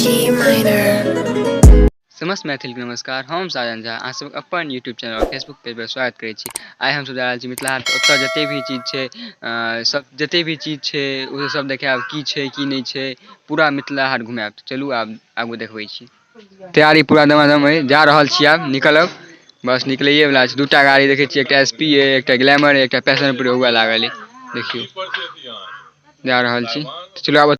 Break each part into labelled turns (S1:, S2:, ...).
S1: G minor.
S2: समस्त मैथिलके नमस्कार। हम साजन झा अहाँ सबके अपन यूट्यूब चैनल और फेसबुक पेज पर स्वागत करै छी। आइ हमसब जा रहल छी मिथिला हाट। ओतऽ जते भी चीज छै, सब जते भी चीज छै ओ सब देखायब, की छै की नहि छै, पूरा मिथिला हाट घुमायब। चलू आब आगू देखबै छी। तैयारी पूरा दमादम अइ, जा रहल छी, आब निकलब, बस निकलैए वला छै। दूटा गाड़ी देखै छियै, एकटा एस पी अइ, एकटा ग्लैमर अइ, एकटा पैशन प्रो हुए लागल अइ। देखियौ जा रहल छी, चलू आब।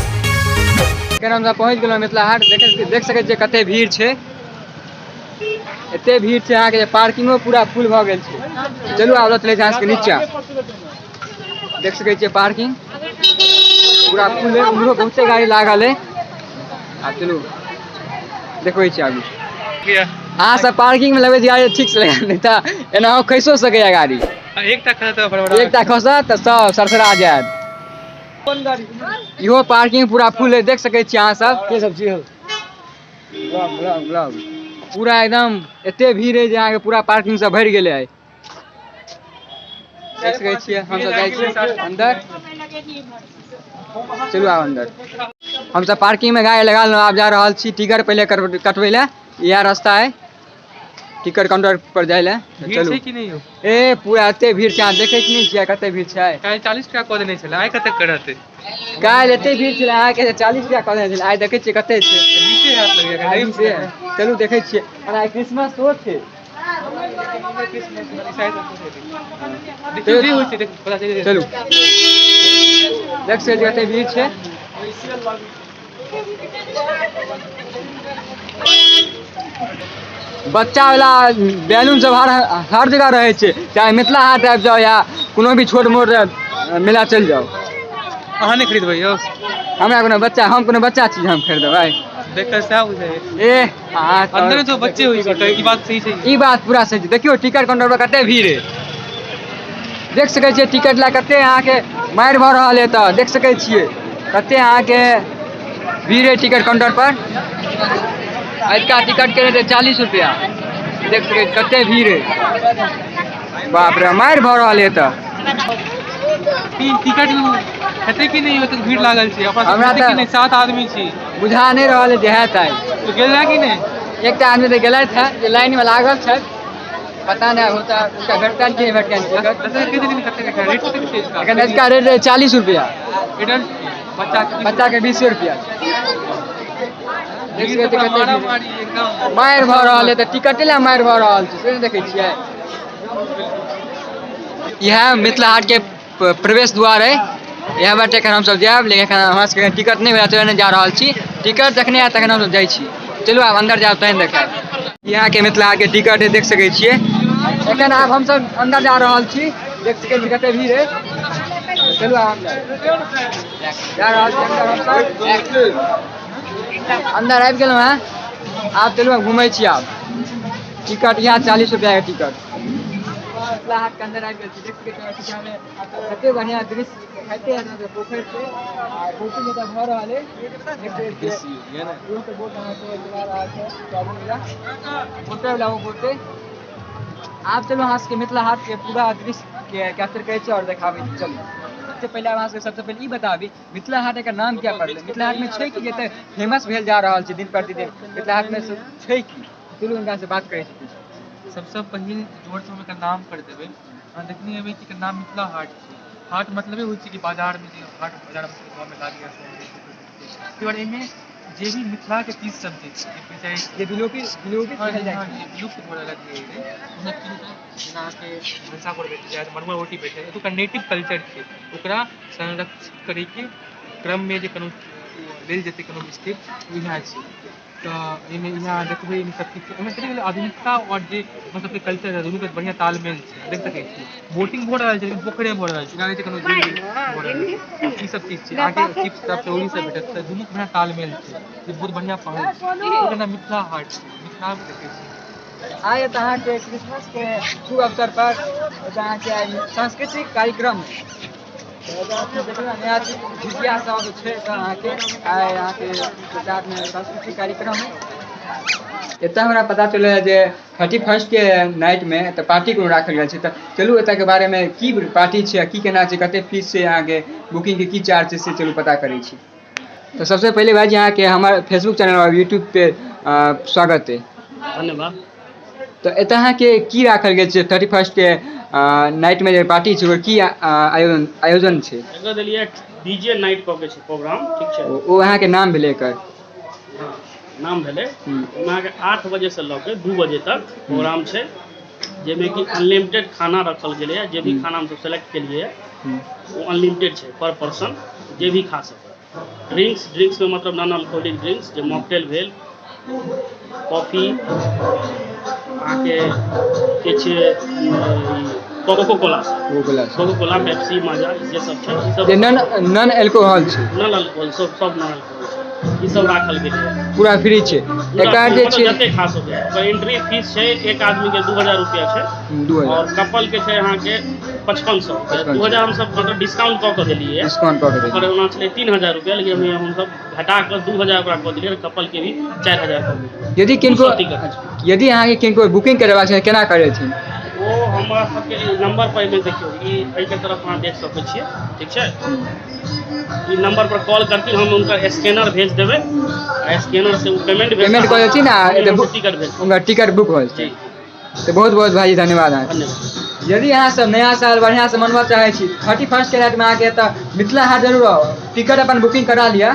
S2: एखन हमसब पहुँच गेलहुँ मिथिला हाट। देख सकै छियै कते भीड़ छै, एते भीड़ छै अहाँके जे पार्किंगो पूरा फुल भऽ गेल छै। चलू आब चलै छै अहाँ सबके नीचा। देख सकै छियै पार्किंग पूरा फुल है, उम्हरो बहुते गाड़ी लागल है। आब चलू देखबै छी आगू। अहाँ सब पार्किंग में लगबै छी गाड़ी ठीक से लगा, नहि तऽ एनाहो खसो सकैया गाड़ी।
S3: एकटा खसत तऽ बड़बड़ा,
S2: एकटा खसत तऽ सब सरसरा जायत। इहो पार्किंग पूरा फुल है, देख सकै छी अहाँ सब।
S4: के सब छी हो?
S2: गुलाब गुलाब पूरा एकदम एते भीड़ है जे अहाँके पूरा पार्किंग सब भरि गेलै है। देख सकै छियै हमसब जाइ छी अंदर। चलू आब अंदर। हमसब पार्किंग में गाड़ी लगा लेलहुँ, आब जा रहल छी टिकट पहिले कटबै लए। इएह रास्ता है टिकट काउंटर पर जाय लए।
S3: भीड़
S2: चलू
S3: छै कि नहि यौ?
S2: ए पूरा एते भीड़ छै, अहाँ देखै नहि छियै कते भीड़ छै।
S3: काल्हि 40 टाका कऽ देने छलै, आइ कतेक करत?
S2: काल्हि एते भीड़ छलै अहाँके 40 रुपया कऽ देने छलै, आइ देखै छियै कते छै।
S3: 20 हैत लगैया।
S2: आइ 20 है। चलू देखै छियै। और आइ क्रिसमस सेहो छै।
S3: देखियौ जे होइ छै, देख पता चलि जेतै।
S2: चलू देख सकै छियै कते भीड़ छै। बच्चा वाला बैलून सब हर हर जगह रहै छै, चाहे मिथिला हाट आबि जाउ या कोनो भी छोट मोट मेला चलि जाउ।
S3: अहाँ नहि खरीदबै यौ?
S2: हमरा कोनो बच्चा, हम कोनो बच्चा छी जे हम खरीदबै?
S3: देख कऽ सएह बुझाइ।
S2: ए अहाँ तऽ-
S3: अंदर में तो बच्चे होइ छै, ई बात सही छै।
S2: ई बात पूरा सही छै। देखियौ टिकट काउंटर पर कते भीड़ है, देख सकै छियै टिकट लए कते अहाँके मारि भऽ रहल है। तऽ देख सकै छियै कते अहाँके भीड़ है टिकट काउंटर पर। आजुका टिकट के रेट है 40 रुपया। देख सकै छियै कते भीड़ है, बाप रे मारि भऽ रहल है। तऽ
S3: टिकट हेतै कि नहि? ओतेक भीड़ लागल छै अपना
S2: हमरा
S3: सब हेतै
S2: तऽ-
S3: कि नहि? 7 आदमी छी।
S2: बुझा नहि रहल है जे हैत आइ।
S3: तो गेल रहए कि नहि?
S2: एकटा आदमी तऽ गेलथि हे जे लाइन में लागल छथि, पता नहि होता हुनका भेटतनि कि नहि भेटतनि टिकट।
S3: कते दिन कते रेट कतेक छै इसका?
S2: एखन इसका रेट है 40 रुपया।
S3: एडल्ट बच्चा के?
S2: बच्चा के 20 रुपया। देख सकै छियै कते भीड़।
S3: मारामारी एकदम
S2: मारि भऽ रहल है, तऽ टिकटे लए मारि भऽ रहल छै, से नहि देखै छियै। इएह मिथिला हाट के प्रवेश द्वार है, इएह बाटे एखन हमसब जायब, लेकिन एखन हमरा सबके टिकट नहि भेल तैं जा रहल छी। टिकट जखने आयत तखन हमसब जाइ छी। चलू आब अंदर जायब तहन देखायब। इएहके मिथिला हाट के टिकट है, देख सकै छियै। एखन आब हमसब अंदर जा रहल छी, देख सकै छी कते भीड़ है। चलू आब अंदर जा रहल छी। अंदर हमसब अंदर आबि गेलहुँ हेँ, आब चलू आब घुमै छी। आब टिकट इएह 40 रुपया के टिकट। मिथिला हाट के अंदर आबि गेल छी, देख सकै छी पीछा में कते बढ़िया दृश्य देखाइते है। पोखरि छै आ बोटिंग एतऽ भऽ रहल है, देख सकै छियै। इहो के बोट अहाँके चला रहल छै, चलू वला बोटे वला ओ बोटे। आब चलू अहाँ सबके मिथिला हाट के पूरा दृश्य के कैप्चर करै छी और देखाबै छी। चलू सबसे पहिले अहाँ सबके सबसे पहिले ई बताबी, मिथिला हाट एकर नाम किया पड़लै, मिथिला हाट में छै कि एते फेमस भेल जा रहल छै दिन प्रतिदिन, मिथिला हाट में सब छै की? चलू हुनका से बात करै छी किछु।
S3: सबसँ पहिल जोर से हम एकर नाम पर देबै। अहाँ देखने हेबै कि एकर नाम मिथिला हाट छै। हाट मतलबे होइ छै कि बाजारमे, जे हाट बाजार गाँवमे लागैए, ताहि दुआरे एहिमे जे भी मिथिलाके चीज सब जे छै, जे चाहे
S2: जे विलोपित विलोपित
S3: हँ
S2: भेल जाइ
S3: हँ
S2: छै,
S3: जे विलुप्त भऽ रहल धीरे धीरे, ओ सब चीज, जेना अहाँके भनसाघर भेट जायत, मड़ुआ रोटी भेट जायत, एतुका नेटिव कल्चर छै, ओकरा संरक्षित करैके क्रममे जे कोनो लेल जेतै कोनो स्टेप, ओ इएह छै। तऽ एहिमे इएह अहाँ देखबै, एहिमे सब किछु, एहिमे कथी भेलै, आधुनिकता आओर जे अपन सबके कल्चर है, दुनूके बढ़िआँ तालमेल छै। देख सकै छी बोटिंग भऽ रहल छै, लेकिन पोखरिमे भऽ रहल छै, एना नहि छै कोनो झील भऽ रहल छै। ई सब चीज छै, अहाँके चिप्स सब चौरी सब भेटत, तऽ दुनूके बढ़िआँ तालमेल छै, जे बहुत बढ़िआँ पहल छै। ओकर नाम मिथिला हाट छै। खराब देखै छी।
S2: आइ एतऽ अहाँके क्रिसमस के शुभ अवसर पर एतऽ अहाँके आइ सांस्कृतिक कार्यक्रम नया झिझिया सब छै। तऽ अहाँके आइ अहाँके प्रचारमे सांस्कृतिक कार्यक्रम है। एतऽ हमरा पता चलल है जे 31 के नाइटमे एतऽ पार्टी कोनो राखल गेल छै। तऽ चलू एतऽके बारेमे की पार्टी छै, की केना छै, कते फीस छै, अहाँके बुकिंगके की चार्ज छै, से चलू पता करै छी। तऽ सबसँ पहिले भाइजी अहाँके हमर फेसबुक चैनल और यूट्यूब पे स्वागत है।
S1: धन्यवाद।
S2: तऽ एतऽ अहाँके की राखल गेल छै 31 के नाइटमे जे पार्टी छै, ओकर की आयोजन छै?
S1: एकर देलियै डीजे नाइट कऽ के छै प्रोग्राम, ठीक छै।
S2: ओ अहाँके नाम भेलै एकर?
S1: हँ, नाम भेलै। ओहिमे अहाँके 8 बजेसँ लऽ के 2 बजे तक प्रोग्राम छै, जाहिमे कि अनलिमिटेड खाना रखल गेलैए। जे भी खाना हमसब सेलेक्ट केलियै ओ अनलिमिटेड छै, पर पर्सन जे भी खा सकै। ड्रिंक्समे मतलब नॉन अल्कोहलिक ड्रिंक्स, जे मॉकटेल भेल, कॉफी, अहाँके किछु Coca Cola, Coca Cola, Pepsi, Maaza, जे सब छै ई सब
S2: जे नॉन अल्कोहल छै।
S1: नॉन अल्कोहल, सब नॉन अल्कोहल छै, ई सब राखल गेलै।
S2: पूरा फ्री छै एकर जे छै,
S1: जते खा सकै। ओकर एंट्री फीस छै एक आदमी के 2000 रुपया छै,
S2: 2000,
S1: और कपल के छै अहाँके 5500। 2000 हमसब मतलब डिस्काउंट कऽ के देलियै।
S2: डिस्काउंट कऽ के
S1: ओकर ओना छलै 3000 रुपया, लेकिन हमसब घटा कऽ 2000 ओकरा कऽ देलियै, कपल के भी 4000 कऽ देलियै।
S2: यदि किनको यदि अहाँके किनको बुकिंग करेबाक छै, केना करेथिन?
S1: ओ हमरा सबके नंबर पर एहिमे देखियौ, ई एहिके तरफ अहाँ देख सकै छियै, ठीक छै। ई नंबर पर कॉल करथिन, हम हुनकर स्कैनर भेज देबै, आ स्कैनर से ओ पेमेंट
S2: पेमेंट कऽ देथिन आ
S1: टिकट भेज,
S2: हुनकर टिकट बुक हो जेतै। तऽ बहुत बहुत भाइजी धन्यवाद अहाँके।
S1: धन्यवाद।
S2: यदि अहाँ सब नया साल बढ़िआँ से मनबऽ चाहै छी, 31 के रातिमे अहाँके एतऽ मिथिला हाट जरूर आउ। टिकट अपन बुकिंग करा लिअ,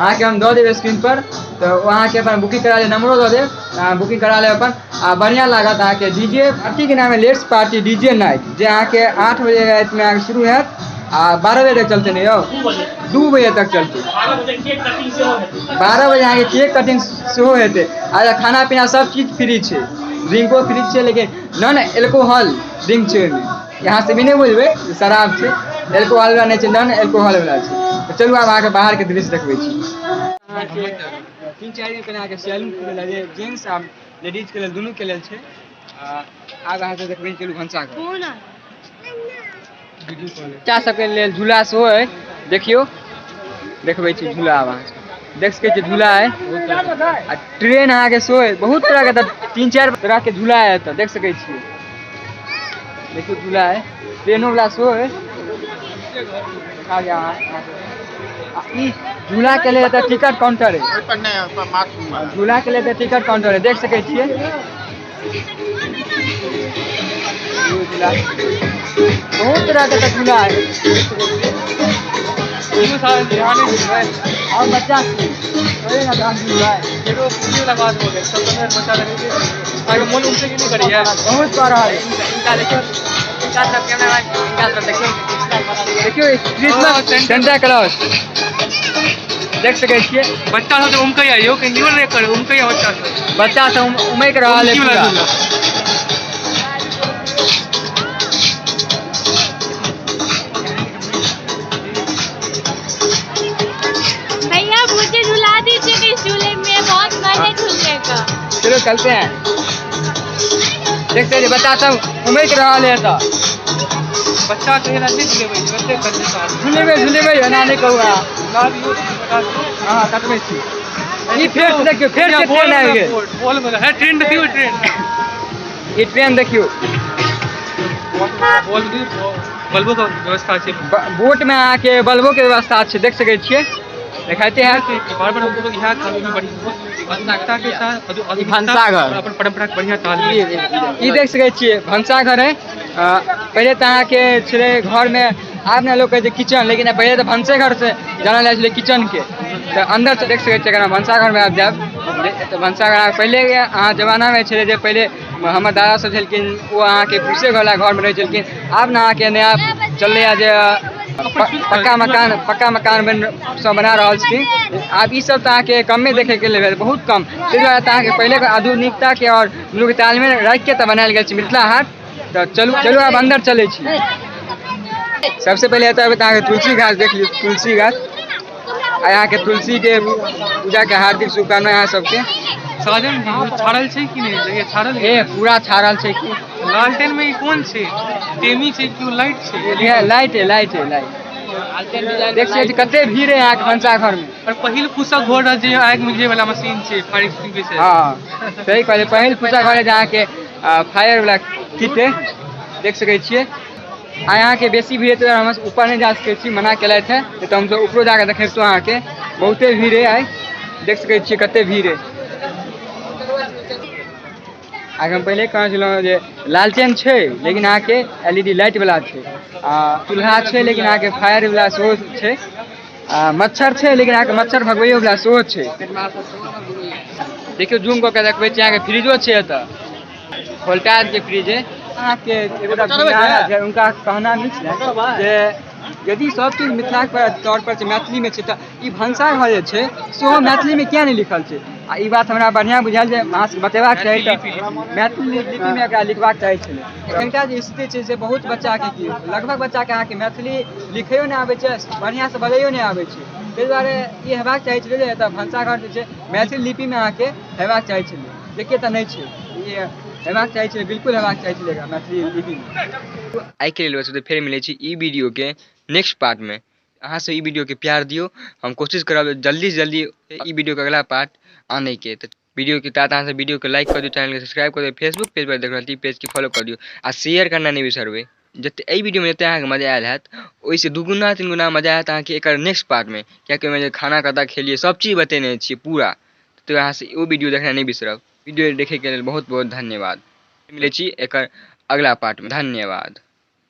S2: अहाँके हम दऽ देब स्क्रीन पर, तऽ ओ अहाँके अपन बुकिंग करा लिअ, नंबरो दऽ देब, अहाँ बुकिंग करा लेब अपन, आ बढ़िआँ लागत अहाँके। डीजे पार्टीके नाम है let's party DJ night, जे अहाँके 8 बजे रातिमे अहाँके शुरू हैत आ 12 बजे तक चलतै। ने यौ, 2 बजे तक चलतै। 12 बजे अहाँके केक कटिंग सेहो हेतै, आ खाना पीना सब चीज फ्री छै, ड्रिंको फ्री छै, लेकिन नॉन एल्कोहल ड्रिंक छै ओहिमे। यहाँ से भी नहि बुझबै शराब छै, एल्कोहल वाला नहि छै, नॉन एल्कोहल वाला छै। तऽ चलू आब अहाँके बाहरके दृश्य देखबै छी। अहाँके 3-4 दिन पहिने अहाँके सैलून खुलल है, जे जेंट्स आ लेडीजके लेल दुनूके लेल छै। आब अहाँके देखबै, चलू भनसाघर। बच्चा सबके लेल झूला सेहो है, देखियौ देखबै छी झूला। आब अहाँ देख सकै छी झूला है, आ ट्रेन अहाँके सेहो है, बहुत तरहके तऽ 3-4 तरहके झूला है एतऽ, देख सकै छियै। देखियौ झूला है, ट्रेनो वाला सेहो है। देखा गया अहाँ। ई झूला के लेल एतऽ टिकट काउंटर है, झूला के लेल एतऽ टिकट काउंटर है, देख सकै छियै। झूला बहुत तरहके एतऽ झूला है। और बच्चा बहुत बड़ा है। देखियौ क्रिसमस सेंटा क्लॉज देख सकै छियै।
S3: बच्चा सब उमकैया यौ, कहियो नहि करे उमकैया बच्चा सब,
S2: बच्चा सब उमकि रहल है पूरा।
S4: भैया मुझे झुला दीजिए इस झूले में, बहुत मन है झूलने का।
S2: चलो चलते हैं। देखते हैं बच्चा सब उमकि रहल है तऽ
S3: बच्चा के नहि झुलेबै, बच्चे करतै।
S2: झुलेबै झुलेबै, एना नहि कहू अहाँ। हँ, कटबै छी। ई फेर से देखियौ, फेर से ट्रेन आबि गेल।
S3: बॉल वाला है ट्रेन, देखियौ ट्रेन।
S2: ई ट्रेन देखियौ।
S3: बॉल बल्बो के व्यवस्था छै।
S2: बोट में अहाँके बल्बो के व्यवस्था छै, देख सकै छियै, देखाइते हैत।
S3: बार बार हम इएह आधुनिकता के साथ
S2: भनसाघर,
S3: अपन परंपरा के बढ़िया तालमेल।
S2: ई देख सकै छियै भनसाघर है। पहिले तऽ अहाँके छलै घरमे, आब ने लोक कहै छै किचन, लेकिन पहिले तऽ भनसे घर से जानल जाइ छलै किचनके। तऽ अन्दर से देख सकै छियै, अगर भनसाघरमे आबि जायब तऽ भनसाघर पहिले अहाँ जमानामे छलै जे पहिले हमर दादा सब छलखिन, ओ अहाँके भूसे वाला घरमे रहै छलखिन। आब ने अहाँके नया चललैए जे पक्का मकान, पक्का मकान बन सब बना रहल छथिन। आब ई सब तऽ अहाँके कमे देखैके लेल भेल, बहुत कम। ताहि दुआरे तऽ अहाँके पहिलेके आधुनिकताके आओर दुनूके तालमेल राखिके तऽ बनायल गेल छै मिथिला हाट। तऽ चलू चलू आब अन्दर चलै छी। सबसे पहिले एतऽ अबै तऽ अहाँके तुलसी गाछ देख लियौ, तुलसी गाछ। आ अहाँके तुलसीके पूजाके हार्दिक शुभकामना अहाँ सबके।
S3: साजन जी, ओ छाड़ल छै कि नहि? जगह छाड़ल?
S2: ए, पूरा छाड़ल छै की।
S3: लालटेन में ई कोन छै? टेमी छै कि ओ लाइट छै?
S2: ये लाइट है, लाइट है, लाइट। देख सकै छी कते भीड़ है अहाँके भनसाघर में।
S3: और पहिल फूसक घर रहल जे आगि मिझे वाला मशीन छै, फायर एक्सटिंग्विशर।
S2: हँ, सही कहलियै, पहिल फूसक घर है जे अहाँके फायर वाला किट है, देख सकै छियै। आइ अहाँके बेसी भीड़ है तऽ हम ऊपर नहि जा सकै छी, मना केलथि है, नहि तऽ हमसब ऊपरो जाकऽ देखेबतो अहाँके। बहुते भीड़ है आइ, देख सकै छियै कते भीड़ है। आगे हम पहिले कहने छलहुँ जे लालटेन छै लेकिन अहाँके एल ई डी लाइट वाला छै, आ चूल्हा छै लेकिन अहाँके फायर वाला सेहो छै, आ मच्छर छै लेकिन अहाँके मच्छर भगबैयो वाला सेहो छै। देखियौ, जूम कऽ के देखबै छी, अहाँके फ्रिजो छै एतऽ, वोल्टाज के फ्रिज है। अहाँके एगोटा जे हुनका कहना नहि छलै जे यदि सब चीज मिथिलाके तौर पर छै, मैथिलीमे छै, तऽ ई भनसाघर जे छै सेहो मैथिलीमे किया नहि लिखल छै? आ ई बात हमरा बढ़िआँ बुझायल जे अहाँ सबके बतेबाक चाही, तऽ मैथिली लिपिमे एकरा लिखबाक चाही छलै। एखनका जे स्थिति छै से बहुत बच्चाके की लगभग बच्चाके अहाँके मैथिली लिखैयो नहि आबै छै, बढ़िआँसँ बजैयो नहि आबै छै। ताहि दुआरे ई हेबाक चाही छलै जे एतऽ भनसाघर जे छै मैथिली लिपिमे अहाँके हेबाक चाही छलै, जेकि एतऽ नहि छै। ई हेबाक चाही छलै, बिल्कुल हेबाक चाही छलै एकरा मैथिली लिपिमे।
S5: आइके लेल बस, फेर मिलै छी ई वीडियोके नेक्स्ट पार्टमे। अहाँ सब ई वीडियोके प्यार दियौ, हम कोशिश करब जल्दीसँ जल्दी ई वीडियोके अगला पार्ट आनैके। तऽ वीडियोके साथ अहाँ सब वीडियोके लाइक कऽ दियौ, चैनलके सब्सक्राइब कऽ दियौ, फेसबुक पेज पर देख रहल छी पेजके फॉलो कऽ दियौ आ शेयर करना नहि बिसरबै। जते एहि वीडियोमे जते अहाँके मजा आयल हैत, ओहिसँ दुगुना तीन गुना मजा आयत अहाँके एकर नेक्स्ट पार्टमे, कियाकि ओहिमे जे खाना कतऽ खेलियै सब चीज बतेने छियै पूरा। तऽ अहाँ से ओ वीडियो देखनाइ नहि बिसरब। वीडियो देखैके लेल बहुत बहुत धन्यवाद। मिलै छी एकर अगला पार्टमे, धन्यवाद।